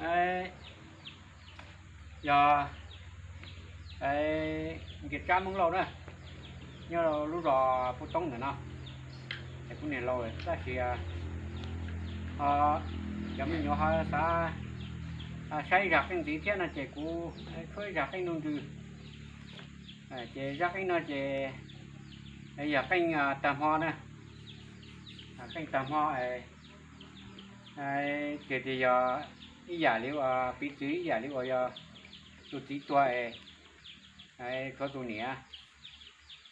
Yog Nkias Tsab Hmoob Lauj na, nyob lub zos Pub Toob ntawm no, es kuv niam laus lawm tab sis ho cov me nyuam ho xav saib zaj qeej ntxiv thiab no ces kuv tshuab zaj qeej nuj ntsws. Ces zaj qeej no ces yog qeej tag hmo na, qeej tag hmo, tias tias yog ib yam li uas piv txwv ib yam li uas yog tus txiv tuag es tshuav tus niam,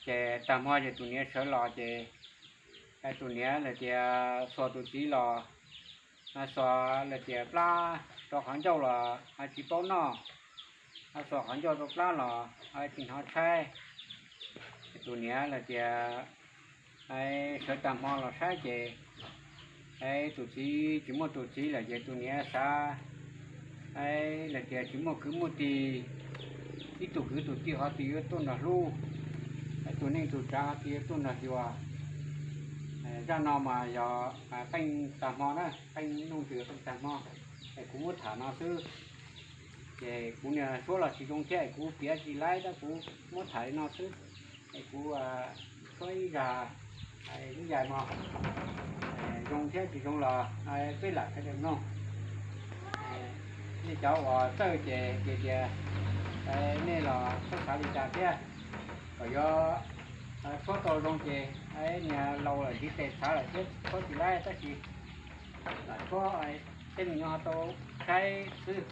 ces tag hmo ces tus niam sawv los ces tus niam lawv tias xuas tus txiv los, xuas lawv tias plab rau qhov ncauj los tsis paub noj, xuas qhov ncauj rau plab los tsis hnov tshaib. Tus niam lawv tias sawv tag hmo los saib ces tus txiv tsis muaj, tus txiv lawm ces tus niam xav, lawv tias tsis muaj kwv muaj tij, ib tug kwv tus tij ho twb yuav tuaj nrog hlub, tus neej tus tsav ho twb yuav tuaj nrog xyuas. Zaj no mas yog qeej tag hmo na, qeej nuj ntsws qeej tag hmo, es kuv muab tham no xwb. Ces kuv niag suab los tsis zoo thiab es kuv piav tsis laib tab kuv muab tham li no xwb. Es kuv tshuab ib zaj, ib zaj mog, zoo thiab tsis zoo los peb lam sawv daws mloog. Nej cov uas txawj ces tias tias nej los txhob xav li cas thiab, kom yuav tshuab tau zoo ces niag laus lawm ntiv tes txhav lawm thiab tshuab tsis laib tab sis lam tshuab tej me nyuam ho tau saib xwb.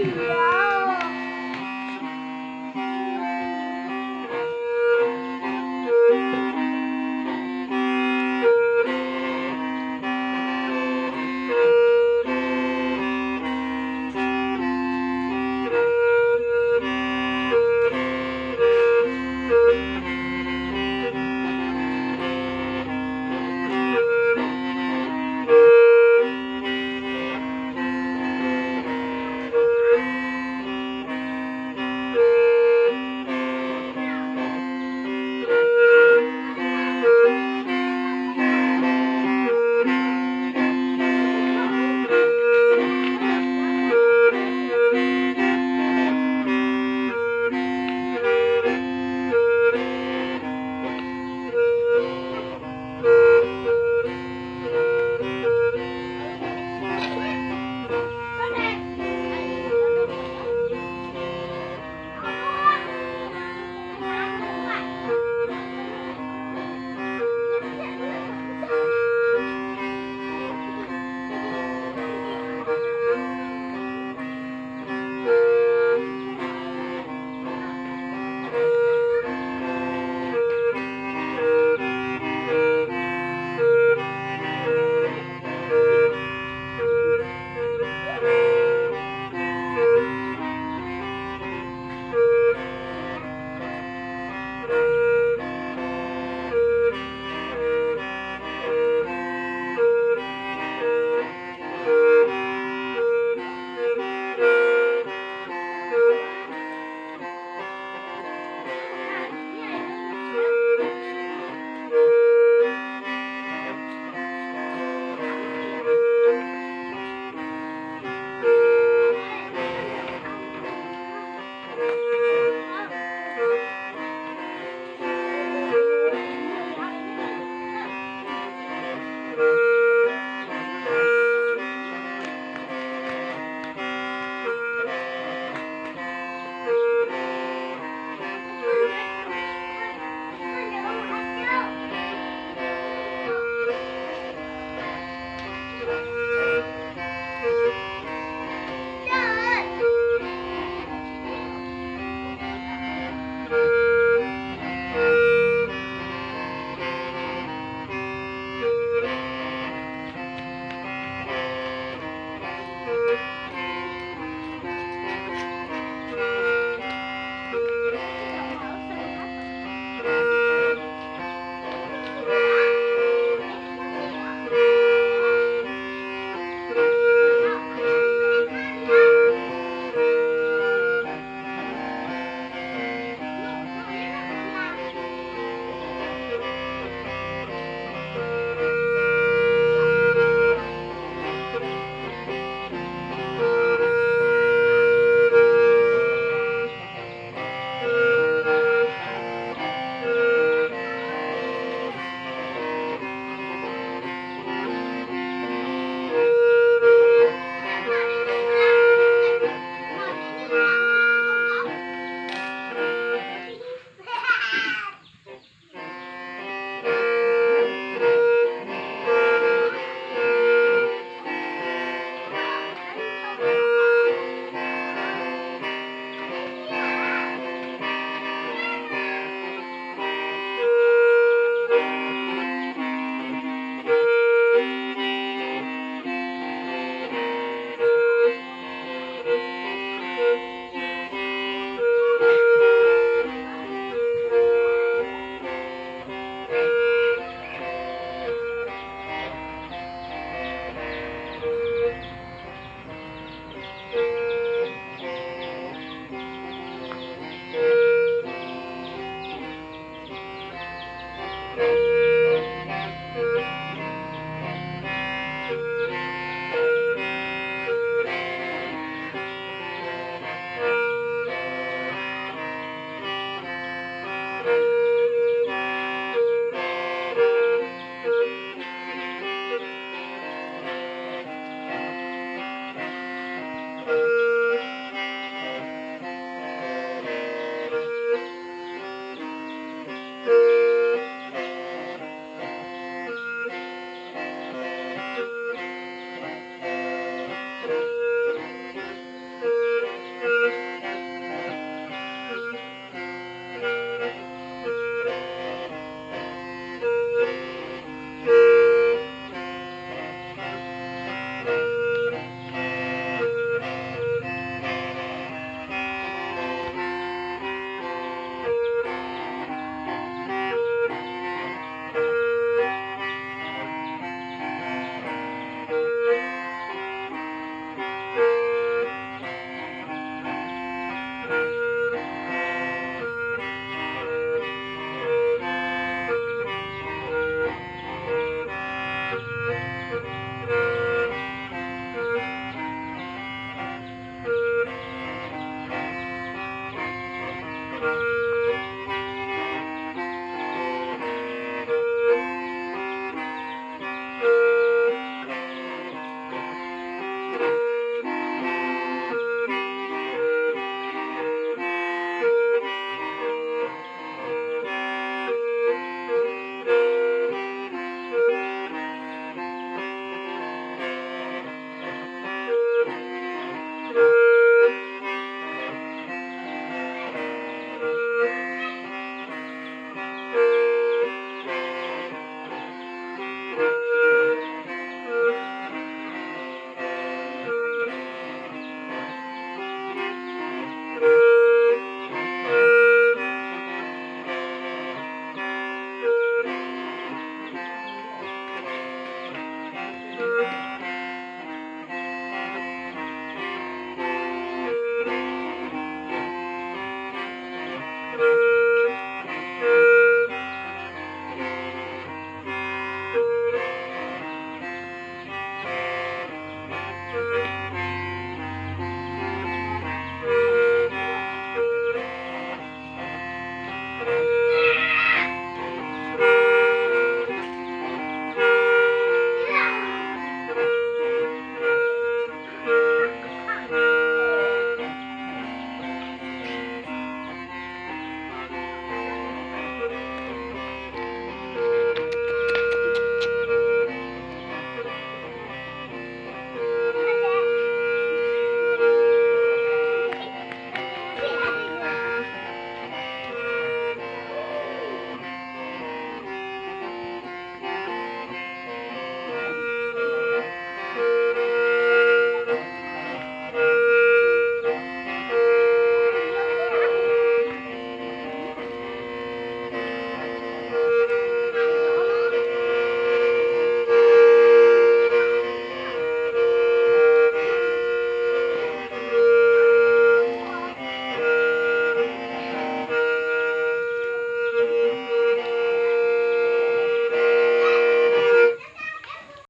tiag.